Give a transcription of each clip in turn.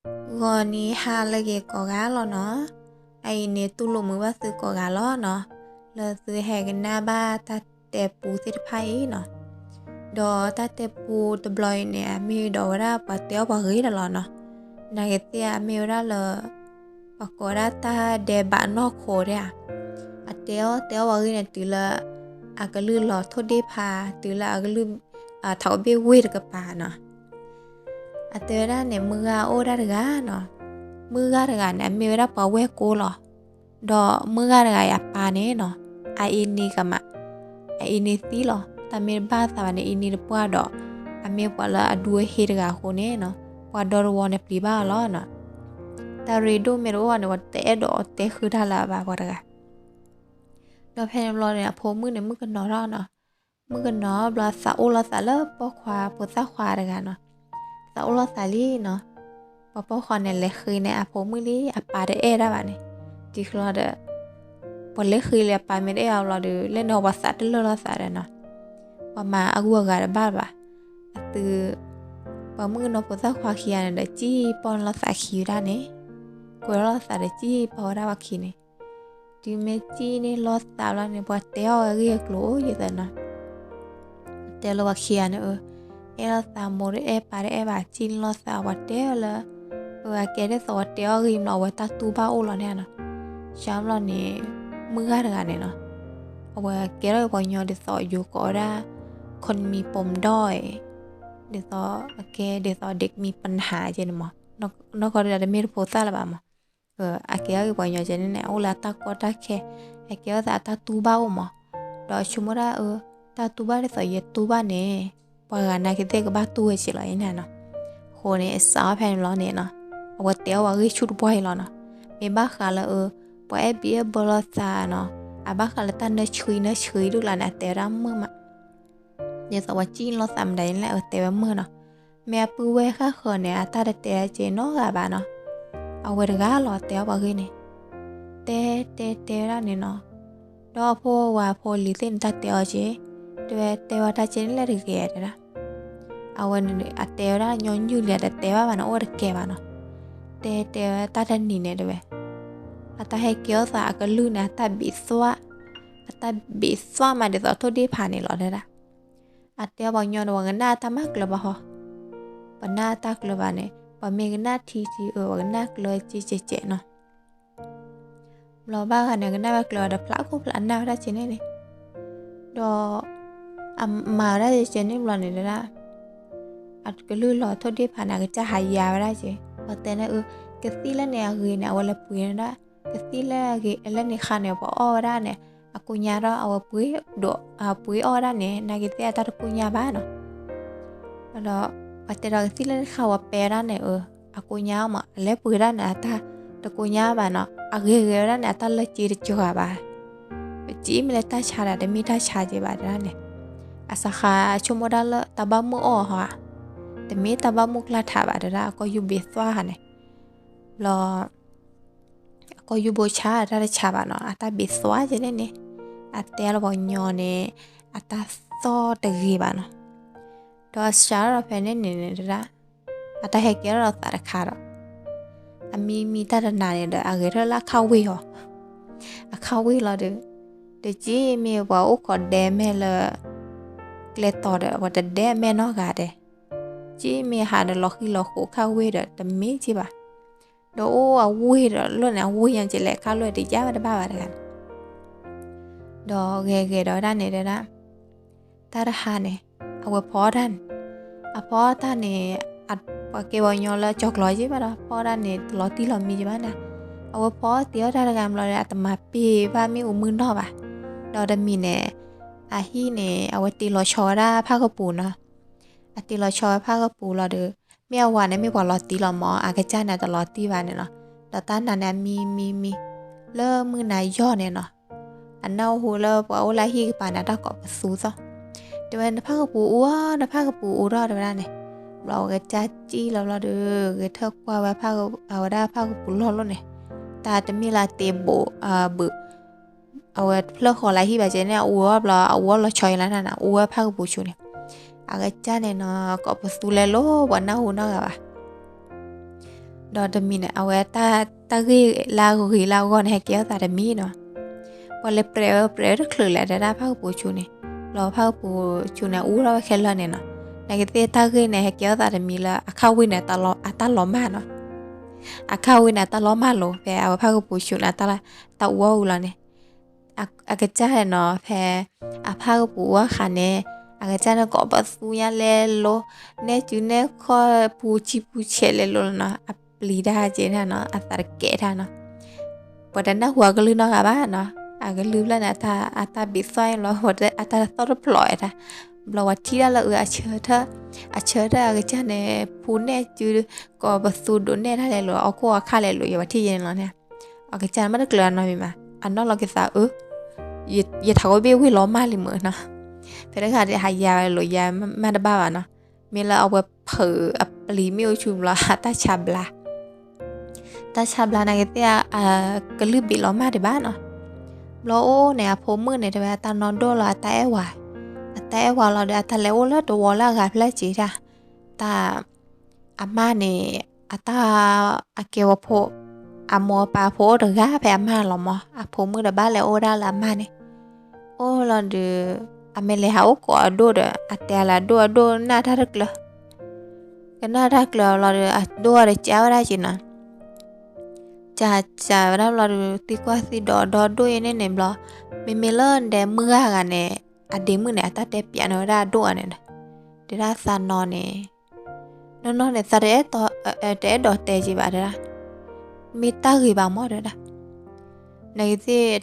ဂီၤနံၤဟါလၢအဂ့ၤကိးဂၤလီၤနီၤ. အအံၤန့ၣ် တူၢ်လိာ်မုာ်ဘၣ်သုကိးဂၤလီၤနီၤ, လၢသုဟဲကနၣ်ဘၣ်တၢ်တဲပူသ့ၣ်တဖၣ်အံၤနီၤ. ဒီးတၢ်တဲပူတဘျီအံၤန့ၣ် အမ့ၢ်ဒိးဝဲဒၣ်ပှၤတဲအီၣ်ပှၤဂ့ၤတၢ်လီၤနီၤ. နာ်က့သ့ၣ်ဧါ အမ့ၢ်ဝဲဒၣ်လၢ ပှၤကိးဝဲဒၣ်တၢ်ဒဲးဘးနီၢ်ခိဒၣ်ဧါ. အတဲအီၣ်တဲအီၣ်ပှၤဂ့ၤန့ၣ် တုၤလၢ အကလုၢ်လီၤထိၣ်ဒ့ၣ်ဖး တုၤလၢအကလုၢ် ထးအိၣ်ဘ့ၣ်ဝ့ၢ်တကပၤနီၤ. အတဲဝဲဒၣ်န့ၣ် မုၢ်ဂၤအိၣ်ဒၣ်တဂၤနီၤ. မုၢ်ဂၤတဂၤန့ၣ် အမ့ၢ်ဝဲဒၣ်ပှၤဝဲၢ်ကိလီၤ. ဒီးမုၢ်ဂၤတဂၤအံၤအပၢ်န့ၣ်နီၤ, အအံၤန့ၣ်ကမး, အအံၤန့ၣ်သံလီၤ. တၢ်မ့ၢ်တဘၣ်သးဘၣ်န့ၣ် အံၤန့ၣ်တပှၢ်ဒီး အမ့ၢ်ပှၤလၢအဒူအဟ့တဂၤအဃိန့ၣ်နီၤ, ပှၤဒီတဝီန့ၣ်ပျံၤဘၣ်အီၤလီၤနီၤ. တၢ်ရ့ဒိၣ်မ့ၢ်တအိၣ်ဘၣ်န့ၣ် ပှၤတအဲၣ်ဒိးတဲဃုာ်တၢ်လၢၤဘၣ်ပှၤတဂၤ. ဒီးဖဲန့ၣ်ဘျီန့ၣ် အဖိမုၣ်န့ၣ် မုၣ်ကနီၤထီၣ်နီၤ. မုၣ်ကနီၤဘျီသးအိၣ်လိာ်သးလၢပိာ်ခွါဖိသၣ်ခွါတဂၤနီၤ. သးအိၣ်လိာ်သးလံနီၤ. ပှၤပိာ်ခွါန့ၣ်လဲၤဃ့န့ၢ်အဖိမုၣ်လံ အပၢ်တအဲၣ်ဒၣ်ဘၣ်န့ၣ်. တံၤချီဒီး ပှၤလဲၤဃ့လံအပၢ်မ့ၢ်တအဲၣ်အီၤဘျီဒီး လဲၣ်န့ၣ်ပှၤသးတလၢာ်လိာ်သးဒီးနီၤ. ပှၤမၤအဂုၤအဂၤတဘၣ်ဘၣ်. အသု ပှၤမုၣ်ကနီၤဖိသၣ်ခွါခံဂၤန့ၣ်ဒီး စံၣ်ပီၢ်န့ၢ်လိာ်သးခံဝဲဒၣ်န့ၣ်, ကွဲးထီၣ်လိာ်သးဒီးစံၣ်ပီၢ်ဝဲဒၣ်ပှၤခံန့ၣ်. တုၤမ့ၢ်စံၣ်န့ၢ်လိာ်သးဘျီန့ၣ် ပှၤတဲအီၣ်ဝဲဂ့ၢ်အကျိၤအိၣ်ယသးနီၤ. တဲလၢပှၤခံဂၤန့ၣ် အၢ အဲၣ်လိာ်သး မိၢ်တအဲၣ်ပၢ်တအဲၣ်ဘၣ် စံၣ်န့ၢ်လိာ်သး ပှၤတဲအီၤလၢ အကဲဒ်သိးပှၤတဲအီၣ်ဂ့ၢ်ဘျီ အဝဲတၢ်တူၢ်ဘၣ်အိၣ်လီၤန့ၣ်နီၤ. ဆၢဘျီန့ၣ် မုၢ်ဂၤတဂၤန့ၣ်နီၤ, အဝဲကဲထီၣ်ပှၤကညီဒ်သိးယိၤကိးဝဲဒၣ် คนมีปมด้อย ဒ်သိးအကဲဒ်သိး เด็กมีปัญหา ကဲန့ၣ်မး, နီၢ်ကီၢ်ဒ်တမ့ၢ်တဖိသၣ်လၢၤဘၣ်မး. အကဲထီၣ်ပှၤကညီကဲန့ၣ်န့ၣ် အအိၣ်လၢအတၢ်ကီတၢ်ခဲ, အကဲထီၣ်သးအတၢ်တူၢ်ဘၣ်အိၣ်မး. ဒီးဆိကမိၣ်ဒၣ်အၢ တၢ်တူၢ်ဘၣ်ဒ်သိးယတူၢ်ဘၣ်န့ၣ် ပှၤဂၤနာ်က့သ့ၣ်ကဘၣ်တူၢ်ဝဲက့လီၤအံၤန့ၣ်နီၤ. အဃိန့ၣ် အစးအီၣ်ဖဲန့ၣ်ဘျီန့ၣ်နီၤ, အဝဲတဲအီၣ်ပှၤဂ့ၢ်ဆူၣ်တပှၢ်အံၤလီၤနီၤ. မ့ၢ်ဘၣ်ဃးလၢအၢ ပှၤအဲၣ်ဘံၣ်အဲၣ်ဘၢလိာ်သးနီၤ, အဘၣ်ဃးလၢတၢ်နၢဆှံနၢဆှံဒူၣ်ကျါန့ၣ် အတဲဝဲဒၣ်မုာ်မး. ဒ်သိးပှၤစံၣ်န့ၢ်လိာ်သးမတၤန့ၣ် အဝဲတဲဝဲမုာ်နီၤ. မ့ၢ်အပုၢ်ဝဲၢ်ဃၣ်ဃၢၤန့ၣ် အတၢ်တတဲဝဲက့နီတဂၤဘၣ်နီၤ. အဝဲတဂၤလီၤတဲအီၣ်ပှၤဂ့ၢ်န့ၣ်, တဲတဲတဲဝဲဒၣ်န့ၣ်နီၤ. ဒီးအဖိဝၤဖိလံၤသ့ၣ်န့ၣ် တၢ်တဲအီၤက့, တဲဝဲတဲဝဲတၢ်ကဲန့ၣ်လဲၣ်တဂ့ၤတဲဒၣ်. အဝဲန့ၣ် အတဲဝဲဒၣ်ညီနုၢ်လံ အတတဲဘၣ်ဘၣ်န့ၣ် အိၣ်ဝဲတကဲဘၣ်နီၤ. တဲတဲဝဲတၢ်တနံၤန့ၣ်တဲဝဲ, အတၢ်ဟဲကဲထီၣ်သးအကလုၢ်န့ၣ် အတၢ်ဘံးသွါ, အတၢ်ဘံးသွါမးဒ်သိးထိၣ်ဒ့ၣ်ဖးန့ၣ်လီၤတဲဒၣ်. အတဲပှၤကညီန့ၣ် ပှၤကနၣ်အတၢ်မၤကျၢၤဘၣ်ဟီ, ပနၢ်အတၢ်ကျၢၤဘၣ်န့ၣ် ပှၤမ့ၢ်ကနၣ်ထံထံအၢ ပှၤကနၣ်ကျၢၤကဲကဲကဲနီၤ. ဘျီဘၣ်ဂၤန့ၣ် ကနၣ်ဝဲကျၢၤဒီးဖျါခိၣ်ဖျါနၢ်ဝဲဒၣ်ကဲန့ၣ်န့ၣ်, ဒီး အမၤဝဲဒၣ်ကဲန့ၣ်ဘျီန့ၣ်တဲဒၣ်, အကလုၢ်လီၤထိၣ်ဒ့ၣ်ဖးန့ၣ် အကစၢ်ဟးယါဝဲဒၣ်က့, ပှၤတဲန့ၣ်အၢ ကသံၣ်လၢန့ၣ်အဂ့ၤန့ၣ် အဝဲလဲၤပှ့ၤန့ၣ်ဒၣ်, ကသံၣ်လၢအဂ့ၤလၢန့ၣ်ခါန့ၣ် ပှၤအီၣ်ဝဲဒၣ်န့ၣ် အကိညါဒီး အဝဲပှ့ၤဒိး ပှ့ၤအီၣ်ဝဲဒၣ်န့ၣ် နာ်က့သ့ၣ်အတၢ်တကိညါဘၣ်နီၤ. ဒီး ပှၤတဲဒီးကသံၣ်လၢန့ၣ်ခါဝဲပဲဝဲဒၣ်န့ၣ်အၢ အကိညါမး အလဲၤပှ့ၤဒၣ်န့ၣ် အတၢ်တကိညါဘၣ်နီၤ, အဂ့ၤဂ့ၤဝဲဒၣ်န့ၣ် အတၢ်လၢက့တစှၤဘၣ်, ပစံးမ့ၢ်လၢတၢ်ဆါဒီး တမ့ၢ်တၢ်ဆါက့ဘၣ်တဲဒၣ်န့ၣ်, အစးဃါဆိကမိၣ်ဒၣ်လၢတၢ်ဘၣ်မုၢ်အီၣ်ဟီဧါ, တမ့ၢ်တၢ်ဘၣ်မုၢ်ကျါထးဘၣ်တဲဒၣ် အကီၢ်ယူၢ်ဘ့သွါဟါန့ၣ်, ဘျီ အကီၢ်ယူၢ်ဘိဆါ အတၢ်တဆါဘၣ်နီၤ အတၢ်ဘ့သွါကဲန့ၣ်န့ၣ်, အတဲလၢပှၤကညီန့ၣ် အတၢ်သီၣ်တဂ့ၤဘၣ်နီၤ. ဒီးစးထီၣ်ဒီးဖဲန့ၣ်န့ၣ်န့ၣ်တဲဒၣ်, အတၢ်ဟဲကဲထီၣ်ဒီးသးတခါဒီး အမံမံတၢ်တနၤန့ၣ်ဒီး အဂဲၤထီၣ်လၢအခၣ်ဝ့ၢ်အီၤ, အခၣ်ဝ့ၢ်လီၤဒီး, ဒီးက့မ့ၢ်ပှၤအိၣ်ခိးဒဲမဲာ်လၢ ကျဲတီၤဒီး ပှၤတဒဲမဲာ်နီတဂၤဒဲး, က့မ့ၢ်ဟးဒီးလီၤဃံလီၤဃိးခၣ်ဝ့ၢ်ဒီး တမ့ၢ်က့ဘၣ်, ဒီးအိၣ်အဝ့ၢ်ဒီးလီၢ်န့ၣ် အဝ့ၢ်ညါက့လဲၣ် ခၣ်လီၢ်တယါဝဲတဘၣ်ဘၣ်တဂၤန့ၣ် ဒီးဂဲၤဂဲၤဒီးဝဲဒၣ်န့ၣ်တဲဒၣ်, တၢ်တဟါန့ၣ် အဝဲဖီအီၣ်တၢ်န့ၣ်, အဖီအီၣ်တၢ်န့ၣ်, ပှၤကဲပှၤကညီလၢကၠီၤကျီၤက့ဘၣ်ဒီး ဖီအီၣ်တၢ်န့ၣ် တလီၤတံၢ်လီၤမံက့ဘၣ်န့ၣ်, အဝဲဖီအီၣ်တ့ၢ်အီၣ်တၢ်တဂၤဘျီဒီး အတမၤပ့ၤဘၣ်မ့ၣ်အူမုၢ်နီၢ်ဘၣ်, ဒီးတမံၤန့ၣ်, အဟံၣ်န့ၣ် အဝဲတ့လီၤဆီဝဲဒၣ်ဖၣ်ကပူၤနီၤ, အတ့လီၤဆီဝဲဖၣ်ကပူၤလီၤဒီး, မ့ၢ်အဝၤန့ၣ်မ့ၢ်ပှၤလီၤတံၢ်လီၤမး အကစၢ်န့ၣ်တလီၤတံၢ်ဘၣ်န့ၣ်နီၤ, ဒီးတၢ်နၤန့ၣ်အမံမံမံ, လၢမုၢ်နၤယီၢ်န့ၣ်နီၤ အနၢ်ဟူလၢပှၤအိၣ်လၢဟံၣ်ကပၤန့ၣ် အတၢ်ကိးပသူသီၣ်, တဲဝဲ နဖၣ်ကပူၤအူအီၤ နဖၣ်ကပူၤအူထီၣ်တဲဝဲဒၣ်န့ၣ်, ဘျီဝဲကစၢ်စံၣ်လီၤဘျီဒီး ဂဲၤထၢၣ်ကွၢ်ဝဲဖၣ်က, အဝဲဒၣ်ဖၣ်ကပူၤလီၢ်လီၢ်န့ၣ်, တၢ်တမ့ၢ်လၢအတ့ဘိး, ဘုး, အဝဲတဖျၢၣ်ဃီလၢဟံၣ်ဘၣ်ကဲန့ၣ် အအူအီၤဘျီ အအူအီၤလီၤဆီအံၤလၢနၤန့ၣ် အူဝဲဖၣ်ကပူၤဆူန့ၣ်, အကစၢ်န့ၣ်နီၤ ကိးပသူလဲၤလိၤ ပှၤနၢ်ဟူနီတဂၤဘၣ်. ဒီးတမံၤန့ၣ် အဝဲတၢ်ဂ့ၢ်လၢအဂ့ၤလၢအဂီၢ်န့ၣ် ဟဲကဲထီၣ်သးတမံၤနီၤ. ပှၤလဲၤပြဲးဝဲပြဲးဝဲတချုးလဲၣ် တဲဒၣ်ဖၣ်ကပူၤဆူန့ၣ်, ဘျီဖၣ်ကပူၤဆူန့ၣ် အူထီၣ်ဝဲခဲလၢာ်န့ၣ်နီၤ. နာ်က့သ့ၣ်တၢ်ဂ့ၢ်န့ၣ် ဟဲကဲထီၣ်သးတမံၤလၢအခါဝံၤန့ၣ် အတၢ်လီၤမၢ်နီၤ. အခါဝံၤန့ၣ် အတၢ်လီၤမၢ်လိၤ ဖဲအဝဲဖၣ်ကပူၤဆူန့ၣ် တၢ်အူအီၣ်ဝံၤလီၤန့ၣ်, အကစၢ်န့ၣ်နီၤ ဖဲအဖၣ်ကပူၤအူအခါန့ၣ် အကစၢ်န့ၣ်ကိးပသူညါလဲၤလိၤ, နဲၣ်စုနဲၣ်ခီၣ်ပူၤဆံပူၤဆဲးလဲၤလိၤလီၤနီၤ. အပျံၤတၢ်ကဲတၢ်နီၤ အသးတကဲတၢ်နီၤ. ပှၤတနၢ်ဟူအကလုၢ်နီတဂၤဘၣ်နီၤ. အကလုၢ်ဖျၢၣ်န့ၣ် အတၢ်ဘံးသွဲၣ်လီၤ အတၢ်သီၣ်တဖျိးဝဲဒၣ်. ဘျီပှၤထံၣ်တၢ်လၢအဆၢထၢၣ်, အဆၢထၢၣ်အကစၢ်န့ၣ် ဖူနဲၣ်စု ကိးပသူဒိးနဲၣ်တၢ်လဲၤလိၤ အီၣ်ခိၣ်အခါလဲၤလိၤ ယပှၤထံၣ်ယဲန့ၣ်လီၤန့ၣ်. အကစၢ်န့ၣ်မ့ၢ်တကျၢၤအနီတမံၤဘၣ် အနီၢ်လီၤက့ၤသးအၢ ယထးခိၣ်ဘ့ၣ်ဝ့ၢ်လီၤမၢ်လံမုာ်နီၤ. ဖဲတဂၤဒီးဟးယၤဝဲလိၤ ယၤမးတဘၣ်ဘၣ်နီၤ. မ့ၢ်လၢအဝဲဖုးအပျံၤမ့ၣ်အူဆူဘျီ အတၢ်ဆါဘျါ, တၢ်ဆါဘျါနာ်က့သ့ၣ် အကလုၢ်ဘ့းလီၤမၢ်ဒံးဘၣ်နီၤ. ဘျီအိၣ်န့ၣ် အဖိမုၣ်န့ၣ် တဲဝဲအတၢ်နီၢ်ဒိၣ်လီၤ အတၢ်အဲၣ်ဝဲ, အတၢ်အဲၣ်ဝဲလီၤဒီး အတၢ်လဲၤအိၣ်လၢတဝီလၢအဂၤဖျၢၣ်က့ၤတၢ်, တၢ် အမါန့ၣ် အတၢ် အကဲဝဲဖိ, အမိၢ်အပၢ်ဖိအိၣ်တဂၤဖဲအမါလီၤမး အဖိမုၣ်ဒီးဘၣ်လဲၤအိၣ်ဒၣ်လၢအမါန့ၣ်, အိၣ်လီၤဒီး အမ့ၢ်လဲၤဟးအိၣ်ကိးအဒိၣ်ဒီး အတဲလၢအဒိၣ် အဒိၣ်နၢ်တၢ်တကျၢၤ, ကနၢ်တၢ်ကျၢၤလီၤဒီး အဒိၣ်အီၤဒီးကးဝဲဒၣ်က့ၤနီၤ, ကးကးဝဲဒၣ်ဘျီဒီး သံကွၢ်သံဒိးဒီဒိၣ်အံၤန့ၣ်န့ၣ်ဘျီ, မ့မ့ၢ်လၢဒဲမုၣ်ဂၤဂၤန့ၣ် အဒ့မုၣ်န့ၣ် အတၢ်တဲပျးန့ၢ်ဝဲဒၣ်အဒိၣ်အီၤန့ၣ်ဒီး, တဲဒၣ်သးနီၢ်န့ၣ် နီၢ်နီၢ်န့ၣ် သးတအဲၣ်ဒိးတဲက့ၤဘၣ်တဲဒၣ်, မ့ၢ်တၢ်ဂ့ၤဘၣ်မးတဲဒၣ်, နာ်က့သ့ၣ်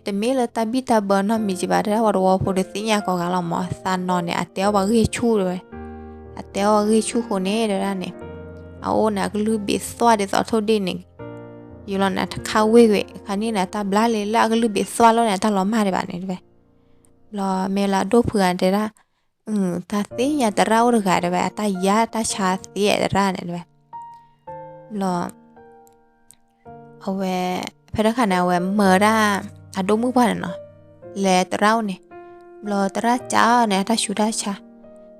တမ့ၢ်လၢတၢ်ဘံၣ်တၢ်ဘၢနီတမံၤက့ၤဘၣ်တဲဒၣ်, ပှၤတဝီဖိဒီးသ့ၣ်ညါကိးဂၤလီၤမး, သးနီၢ်န့ၣ် အတဲအီၣ်ပှၤဂ့ၢ်ဆူၣ်တဲဝဲ, အတဲအီၣ်ပှၤဂ့ၢ်ဆူၣ်ဃိန့ၣ်တဲဒၣ်န့ၣ်, အအိၣ်န့ၣ်အကလုၢ်ဘ့းသွါဒ်သိးထိၣ်ဒ့ၣ်န့ၣ်, ယလီၤန့ၣ် တခါဝ့ၢ်ကွံာ် ခါန့ၣ်န့ၣ် အတၢ်ဘျါလံ လၢအကလုၢ်ဘ့းသွါလီၤန့ၣ် အတၢ်လီၤမၢ်ဒံးဘၣ်န့ၣ်တဲဝဲ, ဘျီမ့ၢ်လၢအဒိၣ်ဖုဂၤတဲဒၣ်, တၢ်သ့ၣ်ညါသရၣ်အိၣ်တဂၤတဲဝဲ အတၢ်ယါတၢ်ဆါသ့သရၣ်န့ၣ်တဲဝဲ, ဘျီ အဝဲ ဖဲတခါန့ၣ် အဝဲမၢဒၣ် အဒိၣ်မုၣ်ပှၢ်န့ၣ်နီၤ, လဲၤသရၣ်အိၣ်န့ၣ်, ဘျီသရၣ်ကးအီၤန့ၣ် အတၢ်ဆူးတၢ်ဆါ,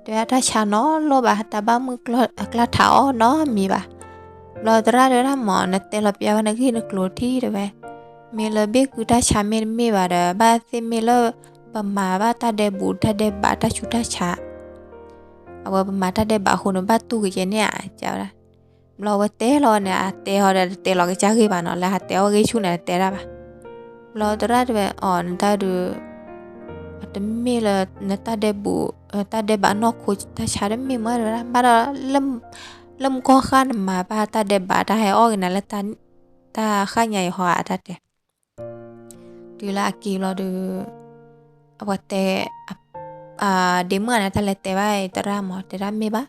တဲဝဲအတၢ်ဆါနီတလိၣ်ဘၣ် တၢ်ဘၣ်မုၢ်အကျၢ်ထးအီၣ်နီတမံၤဘၣ်, ဘျီသရၣ်တဲဝဲဒၣ်မး နတဲလီၤပျးဝဲနဂ့ၢ်နကျိၤထံၣ်တဲဝဲ, မ့ၢ်လၢဘ့ၣ်ကုတၢ်ဆါမ့တမ့ၢ်ဘၣ်ဒီး ဘၣ်သ့ၣ်မ့ၢ်လၢ ပမၤဘၣ်တၢ်ဒဲးဘူးတၢ်ဒဲးဘးတၢ်ဆူးတၢ်ဆါ အဝဲပမၤတၢ်ဒဲးဘးအဃိန့ၣ် ဘၣ်တူၢ်က့ၤကဲန့ၣ်ဧါ ကဝဲဒၣ်, ဘျီအဝဲတဲလီၤန့ၣ် အတဲဟီဒီးတတဲလီၤကစၢ်ဂ့ၢ်ဘၣ်နီၤ လၢဟးတဲအီၣ်ဂ့ၢ်ဆူၣ်န့ၣ် တတဲဒၣ်ဘၣ်, ဘျီသရၣ်တဲဝဲ အီၤ နတၢ်ဒုး တမ့ၢ်လၢ နတၢ်ဒဲးဘူး တၢ်ဒဲးဘးနီၢ်ခိတၢ်ဆါတမ့ၢ်မးတဲဝဲဒၣ် ဘၣ်ဒီး လၢမုၢ်ကီၢ်ဃၢ်နမၤဘၣ်တၢ်ဒဲးဘးတၢ်ဟဲအီၣ်က့ၤနၤလၢ တၢ်ဃၣ်ညါအံၤဟီဧါ တၢ်တဲ တုၤလၢအက့ၤဘျီဒီး အဝဲတဲ ဒ့မုၣ်န့ၣ် တၢ်လဲၤတဲဘၣ်အံၤသရၣ်မး တဲဒၣ်မ့ၢ်ဘၣ်,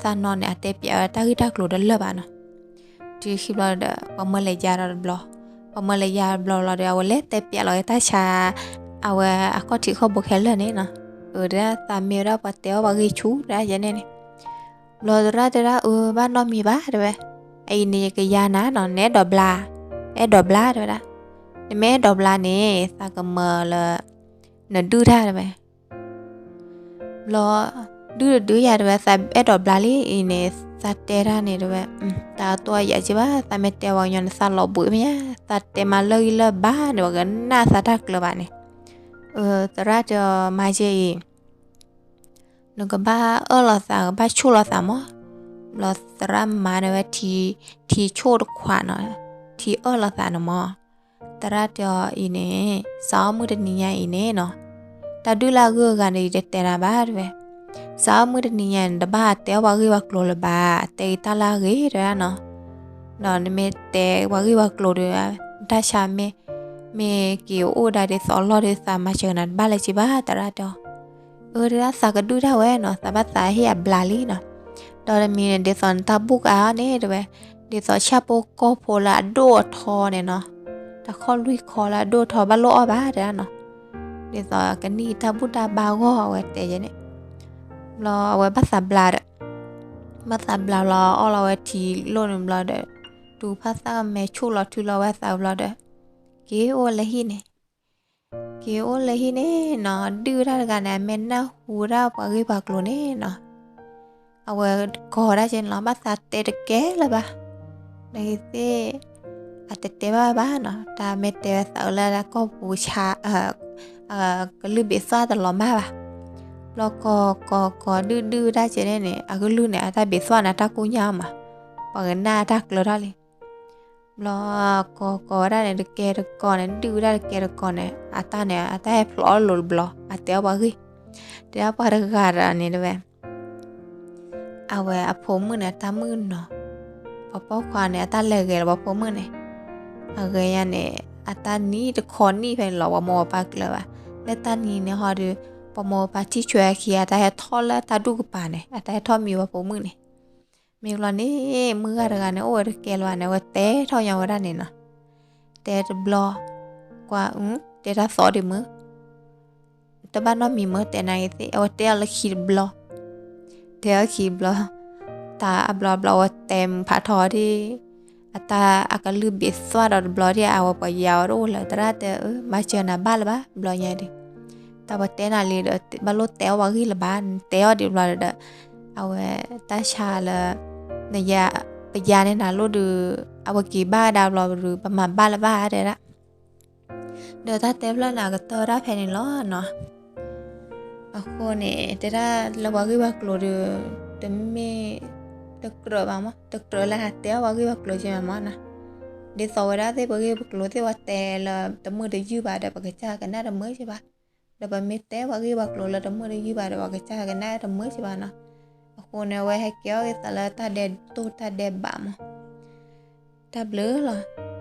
သးနီၢ်န့ၣ် အတဲပျးဝဲတၢ်ဂ့ၢ်တၢ်ကျိၤတလၢာ်ဘၣ်နီၤ, တုၤခံဘျီဒီး ပှၤမၢလဲၤယါဒီးတဘျီ, ပှၤမၢလဲၤယါတဘျီလီၤဒီး အဝဲလဲၤတဲပျးလီၤဝဲတၢ်ဆါ အဝဲအခီၣ်ထံးခီၣ်ဘိခဲလၢာ်န့ၣ်နီၤ, အတဲဒၣ်သးမ့ၢ်ဝဲဒၣ်ပှၤတဲအီၣ်ပှၤဂ့ၢ်ဆူၣ် တဲဒၣ်ယဲန့ၣ်န့ၣ် ဘျီသရၣ်တဲဒၣ် အၢ ဘၣ်နီတမံၤဘၣ် တဲဝဲ, အအံၤန့ၣ် ယကယၤနၤနီၤ နအဲၣ်ဒိးဘျါ, အဲၣ်ဒိးဘျါ တဲဝဲဒၣ်, နမ့ၢ်အဲၣ်ဒိးဘျါန့ၣ် သးကမၢလၢ နဒုၣ်တၢ် တဲဝဲ, ဘျီ ဒုၣ်တဒုၣ်ယၤ တဲဝဲ သးအဲၣ်ဒိးဘျါလံအံၤန့ၣ် သးတဲတၢ်န့ၣ် တဲဝဲ, သးတိၢ်ယၤက့ဘၣ် သးမ့ၢ်တဲပှၤကညီန့ၣ် သးလီၤဘှံးမ့ၢ်ညါ, သးတဲမးလၢဂံၢ်လၢဘါန့ၣ် ပှၤကနၣ်သးတၢ်ကျၢၤဘၣ်န့ၣ်, သရၣ်တဲအီၤ မၤက့အံၤ နကဘၣ်အၢၣ်လီၤသး ကဘၣ်ဆူၣ်လီၤသးမး, ဘျီသရၣ်မၤန့ၢ်ဝဲ ထံဆူၣ်တခွးနီၤ, ထံအၢၣ်လီၤသးန့ၣ်မး, သရၣ်တဲအီၤအံၤန့ၣ် စးအီၣ်မုၢ်တနံၤညါအံၤန့ၣ်နီၤ, တၢ်ဒုၣ်လၢအဂုၤအဂၤန့ၣ် ယတတဲနၤဘၣ် တဲဝဲ, စးအီၣ်မုၢ်တနံၤညါန့ၣ် တဘၣ်တဲအီၣ်ပှၤဂ့ၢ်ပှၤကျိၤလၢၤဘၣ်, တဲအံၤတၢ်လၢအဂ့ၤ တဲဝဲဒၣ်နီၤ, ဒီးနမ့ၢ်တဲပှၤဂ့ၢ်ပှၤကျိၤဒီး တၢ်ဆါမ့ၢ် မ့ၢ်က့ၤအိၣ်ဒၣ်ဒ်သိးအလီၢ်ဒီး သးမၤစၢၤနၤတဘၣ်လၢၤက့ဘၣ် သရၣ်တဲအီၤ, အၢ တဲဒၣ်သးကဒုၣ်တၢ်ဝဲနီၤ သးဘၣ်သးဟ့ၣ်အဘျါလံနီၤ, ဒီးတမံၤန့ၣ် ဒ်သိးနတၢ်ဘူၣ်ကအါန့ၣ် တဲဝဲ, ဒ်သိးဆၣ်ဖိကီၢ်ဖိလၢအဒိၣ်အထီန့ၣ်နီၤ, တၢ်ခီၣ်လွံၢ်ခီလၢအဒိၣ်အထီဘၣ်လိၣ်အီၣ်ဘၣ် တဲဒၣ်နီၤ, ဒ်သိးကနံၣ်တၢ်ဘူၣ်တၢ်ဘါဂီၢ် အဝဲတဲယဲန့ၣ်, ဘျီအဝဲဘၣ်သးဘျါဒီး ဘၣ်သးဘျါလီၤ အီၣ်လီၤဝဲထံလိၣ်န့ၣ်ဘျီဒီး တုၤဖၣ်သၣ်ကမဲာ်ဆူၣ်လီၤထုလီၤဝဲသးဘျီဒီး က့ၤအိၣ်လၢဟံၣ်န့ၣ်, က့ၤအိၣ်လၢဟံၣ်န့ၣ်နီၤ ဒုၣ်တၢ်တဂၤန့ၣ် အမ့ၢ်နၢ်ဟူဒၣ်ပှၤဂ့ၢ်ပှၤကျိၤန့ၣ်နီၤ, အဝဲကီၤဒၣ်က့န့ၣ်လီၤ ဘၣ်သးတဲတကဲလၢၤဘၣ်, နဂ့ၤသ့ၣ် အတတဲဘၣ်ဘၣ်နီၤ, တၢ်မ့ၢ်တဲဝဲသးအုးလၢတၢ်ကီၢ်ပူၤဆါ ကလုၢ်ဘ့းသွၣ်တလီၤမၢ်ဘၣ်. ဘျီကိးကိးကိးဒုၣ်ဒုၣ်ဝဲဒၣ်ကဲန့ၣ်န့ၣ် အကလုၢ်န့ၣ် အတၢ်ဘ့းသွၣ်န့ၣ် အတၢ်ကူၣ်ညါမး, ပှၤကနၣ်အတၢ်ကျၢၤထီၣ်လံ. ဘျီကိးကိးဝဲဒၣ်န့ၣ် တကဲတကိးန့ၣ် ဒုၣ်ဝဲဒၣ်တကဲတကိးန့ၣ် အတၢ်န့ၣ် အတၢ်ဟဲဖျိးအီၣ်လိၤတဘျီ အတဲအီၣ်ပှၤဂ့ၢ်, တဲဒၣ်ပှၤတဂၤဒီးန့ၣ်တဲဝဲ အဝဲအဖိမုၣ်န့ၣ် အတၢ်မုၣ်ကနီၤ, ပှၤပိာ်ခွါန့ၣ် အတၢ်လဲၤဂဲၤလီၤပှၤဖိမုၣ်န့ၣ်, အဂဲၤညါန့ၣ် အတၢ်နံၤတခီနံၣ်ဖဲန့ၣ်လီၤ ပှၤမိၢ်ပှၤပၢ်ကျၢၤဘၣ်. လၢတၢ်နံၤန့ၣ်ဟီဒီး ပှၤမိၢ်ပှၤပၢ်ထံၣ်ဆွဲအခံ အတၢ်ဟဲထီၣ်လၢတၢ်ဒူၣ်ကပၤန့ၣ် အတၢ်ဟဲထီၣ်မံပှၤဖိမုၣ်န့ၣ်, မ့ၢ်ဘျီန့ၣ် မုၢ်ဂၤတဂၤန့ၣ် အိၣ်ဝဲတကဲလၢၤဘၣ်န့ၣ် အဝဲတဲထီၣ်ညီဝဲဒၣ်န့ၣ်နီၤ, တဲတဘျီ, ကွၢ်အု တဲတၢ်သီဒံးမုၢ် တဘၣ်နီတမံၤမ့ၢ်တဲနၤဂ့ၤသ့ၣ် အဝဲတဲအီၤလၢခံတဘျီ, တဲအီၤခံတဘျီ, တၢ်အဘျီဘျီဝဲတဲမုာ်ဖးထီဒံး, အတၢ်အကလုၢ်ဘ့းသွၣ်ဒီးတဘျီဒံး အဝဲပှၤယါဝဲတအိၣ်လၢၤ သရၣ်တဲအၢ မၤစၢၤနၤဘၣ်လၢၤဘၣ် ဘျီညါဒီး, တၢ်ပှၤတဲနၤလံဒီး ဘၣ်လိၣ်တဲအီၣ်ပှၤဂ့ၢ်လၢၤဘၣ် နတဲအီၣ်ဒံးဘျီဒီး, အဝဲတၢ်ဆါလၢ နယါ, ပယါန့ၢ်နၤလိၣ်ဒီး, အဝဲက့ၤဘၣ်ဝဲဒၣ်ဘျီဒီး ပမၤဘၣ်လၢၤဘၣ်တဲဒၣ် ဒီးတၢ်တဲဖျၢၣ်န့ၣ် အကတၢၢ်ဝဲဒၣ်ဖဲန့ၣ်လီၤနီၤ. အဃိန့ၣ် တဲဒၣ်လၢပှၤဂ့ၢ်ပှၤကျိၤဒီး တမ့ၢ်, တကြၢးဘၣ်မး တကြၢးလၢဟးတဲအီၣ်ပှၤဂ့ၢ်ပှၤကျိၤက့မးနီၤ. ဒ်သိးဝဲဒၣ်သ့ၣ်ပှၤဂ့ၢ်ပှၤကျိၤသ့ၣ်ပှၤတဲလၢတမုာ်တယုၢ်ဘၣ်ဒီး ပကစၢ်ကနၣ်တမုာ်က့ဘၣ်, ဒီးပမ့ၢ်တဲပှၤဂ့ၢ်ပှၤကျိၤလၢတမုာ်တယုၢ်ဘၣ်ဒီး ပှၤကစၢ်ကနၣ်တမုာ်က့ဘၣ်နီၤ. အဃိန့ၣ် အဝဲဟဲကဲအီၣ်က့ၤသးလၢတၢ်ဒဲးတိၢ်တၢ်ဒဲးဘးမး တၢ်ဘျုးလီၤ.